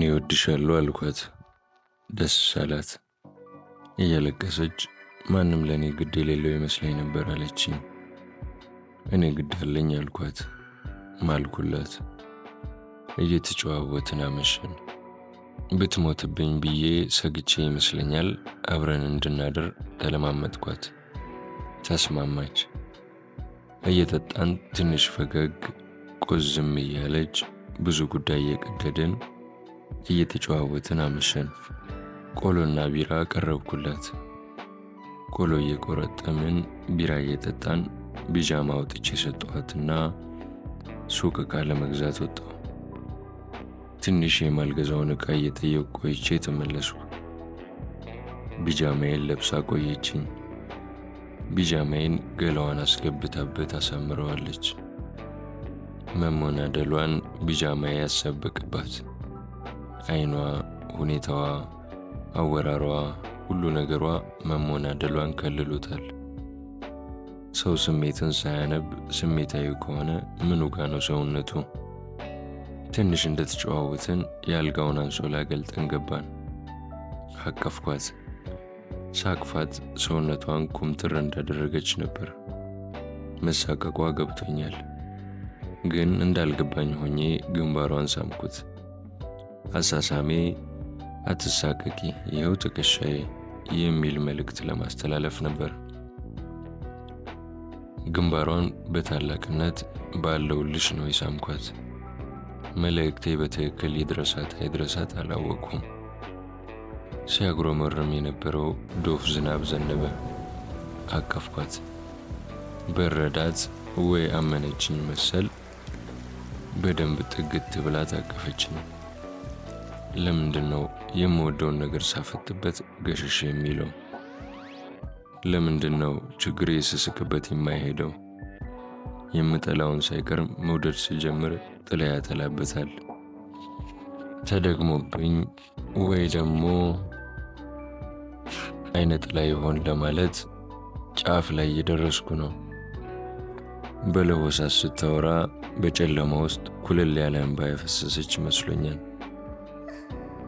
እኔ እወድሻለሁ አልኳት። ደስ አላት። እያለቀሰች ማንም ለእኔ ግድ የሌለው ይመስለኝ ነበር አለችኝ። እኔ ግድ አለኝ አልኳት። ማልኩላት። እየተጨዋወትን አመሸን። ብትሞትብኝ ብዬ ሰግቼ ይመስለኛል አብረን እንድናድር ተለማመጥኳት። ተስማማች። እየጠጣን ትንሽ ፈገግ ቁዝም እያለች ብዙ ጉዳይ እየቀደድን እየተጨዋወትን አመሸን። ቆሎና ቢራ ቀረብኩላት። ቆሎ እየቆረጠምን ቢራ እየጠጣን ቢጃማ አውጥቼ ሰጠኋትና ሱቅ ዕቃ ለመግዛት ወጣሁ። ትንሽ የማልገዛውን ዕቃ እየጠየቅኩ ቆይቼ ተመለስኩ። ቢጃማዬን ለብሳ ቆየችኝ። ቢጃማዬን ገላዋን አስገብታበት አሳምረዋለች። መሞናደሏን ቢጃማዬ ያሳበቅባት። አይኗ፣ ሁኔታዋ፣ አወራሯ፣ ሁሉ ነገሯ መሞናደሏን ከልሎታል። ሰው ስሜትን ሳያነብ ስሜታዊ ከሆነ ምኑ ጋ ነው ሰውነቱ? ትንሽ እንደተጨዋወትን የአልጋውን አንሶላ ገልጠን ገባን። አቀፍኳት። ሳቅፋት ሰውነቷን ኩምትር እንዳደረገች ነበር። መሳቀቋ ገብቶኛል፣ ግን እንዳልገባኝ ሆኜ ግንባሯን ሳምኩት። አሳሳሜ አትሳቀቂ፣ ይኸው ትከሻዬ የሚል መልእክት ለማስተላለፍ ነበር። ግንባሯን በታላቅነት ባለውልሽ ነው የሳምኳት። መልእክቴ በትክክል ይድረሳት አይድረሳት አላወቅኩም። ሲያጉረመርም የነበረው ዶፍ ዝናብ ዘነበ። አቀፍኳት። በረዳት ወይ አመነችኝ መሰል በደንብ ጥግት ብላ ታቀፈችኝ። ለምንድን ነው የምወደውን ነገር ሳፈጥበት ገሸሽ የሚለው? ለምንድን ነው ችግሬ ስስቅበት የማይሄደው? የምጠላውን ሳይቀር መውደድ ስጀምር ጥላ ያጠላበታል። ተደግሞብኝ ወይ ደግሞ አይነ ጥላ ይሆን ለማለት ጫፍ ላይ እየደረስኩ ነው። በለሆሳስ ስታወራ በጨለማ ውስጥ ኩልል ያለ እንባ የፈሰሰች ይመስሎኛል።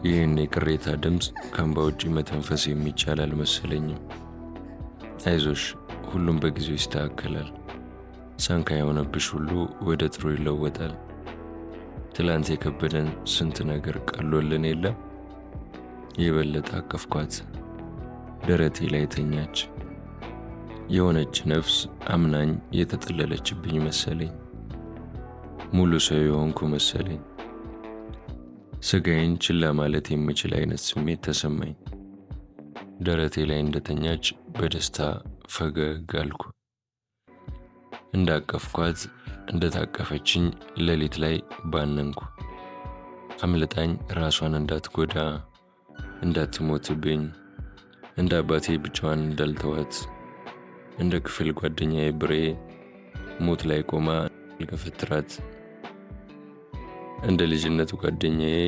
ይህን የቅሬታ ድምፅ ከእንባ ውጪ መተንፈስ የሚቻል አልመሰለኝም። አይዞሽ፣ ሁሉም በጊዜው ይስተካከላል። ሳንካ የሆነብሽ ሁሉ ወደ ጥሩ ይለወጣል። ትላንት የከበደን ስንት ነገር ቀሎልን የለም? የበለጠ አቀፍኳት። ደረቴ ላይ ተኛች። የሆነች ነፍስ አምናኝ የተጠለለችብኝ መሰለኝ። ሙሉ ሰው የሆንኩ መሰለኝ። ስጋዬን ችላ ማለት የምችል አይነት ስሜት ተሰማኝ። ደረቴ ላይ እንደተኛች በደስታ ፈገግ አልኩ። እንዳቀፍኳት እንደታቀፈችኝ ሌሊት ላይ ባነንኩ። አምልጣኝ ራሷን እንዳትጎዳ እንዳትሞትብኝ፣ እንደ አባቴ ብቻዋን እንዳልተዋት፣ እንደ ክፍል ጓደኛዬ ብሬ ሞት ላይ ቆማ ልገፈትራት፣ እንደ ልጅነቱ ጓደኛዬ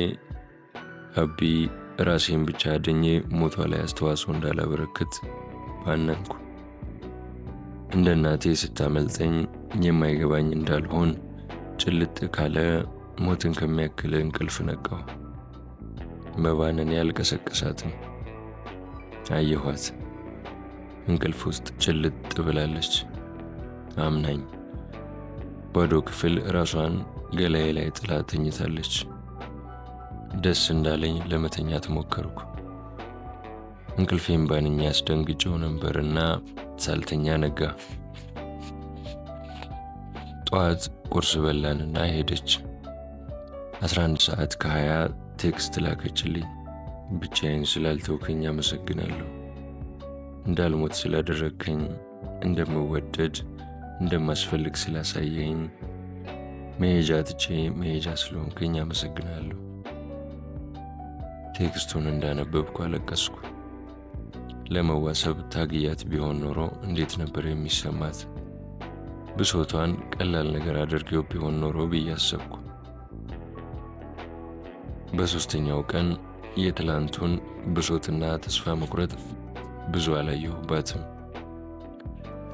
አቢ ራሴን ብቻ አድኜ ሞቷ ላይ አስተዋጽኦ እንዳላበረክት ባነንኩ። እንደ እናቴ ስታመልጠኝ የማይገባኝ እንዳልሆን ጭልጥ ካለ ሞትን ከሚያክል እንቅልፍ ነቃሁ። መባነን ያልቀሰቀሳትም አየኋት። እንቅልፍ ውስጥ ጭልጥ ብላለች። አምናኝ ባዶ ክፍል ራሷን ገላዬ ላይ ጥላ ተኝታለች። ደስ እንዳለኝ ለመተኛት ሞከርኩ። እንቅልፌን ባንኛ አስደንግጬው ነበርና ሳልተኛ ነጋ። ጠዋት ቁርስ በላንና ሄደች። 11:20 text ላከችልኝ። ብቻዬን ስላልተውከኝ አመሰግናለሁ። እንዳልሞት ስላደረግከኝ፣ እንደምወደድ እንደማስፈልግ ስላሳየኝ፣ መሄጃ ትቼ መሄጃ ስለሆንከኝ አመሰግናለሁ። text ኡን እንዳነበብኩ አለቀስኩ። ለመዋሰብ ታግያት ቢሆን ኖሮ እንዴት ነበር የሚሰማት? ብሶቷን ቀላል ነገር አድርጌው ቢሆን ኖሮ ብዬ አሰብኩ። በሦስተኛው ቀን የትላንቱን ብሶትና ተስፋ መቁረጥ ብዙ አላየሁባትም።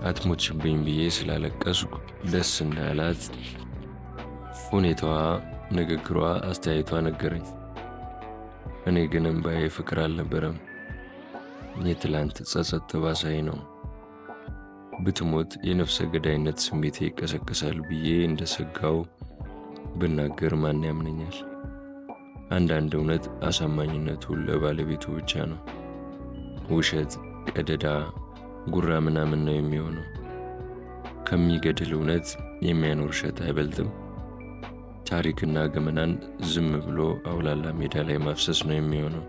አትሞችብኝ ብዬ ስላለቀስኩ ደስ እንዳላት ሁኔታዋ፣ ንግግሯ፣ አስተያየቷ ነገረኝ። እኔ ግን እምባዬ ፍቅር አልነበረም። የትላንት ጸጸት ጠባሳዬ ነው። ብትሞት የነፍሰ ገዳይነት ስሜቴ ይቀሰቀሳል ብዬ እንደሰጋው ብናገር ማን ያምነኛል? አንዳንድ እውነት አሳማኝነቱ ለባለቤቱ ብቻ ነው። ውሸት፣ ቀደዳ፣ ጉራ ምናምን ነው የሚሆነው። ከሚገድል እውነት የሚያኖር ውሸት አይበልጥም። ታሪክና ገመናን ዝም ብሎ አውላላ ሜዳ ላይ ማፍሰስ ነው የሚሆነው።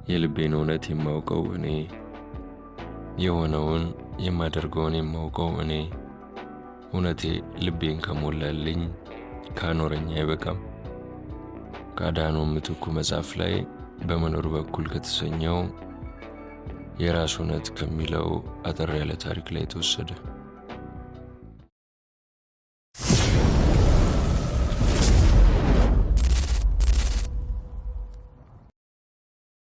የልቤን እውነት የማውቀው እኔ፣ የሆነውን የማደርገውን የማውቀው እኔ። እውነቴ ልቤን ከሞላልኝ ካኖረኝ አይበቃም። ከአድሃኖም ምትኩ መጽሐፍ ላይ በመኖር በኩል ከተሰኘው የራስ እውነት ከሚለው አጠር ያለ ታሪክ ላይ የተወሰደ።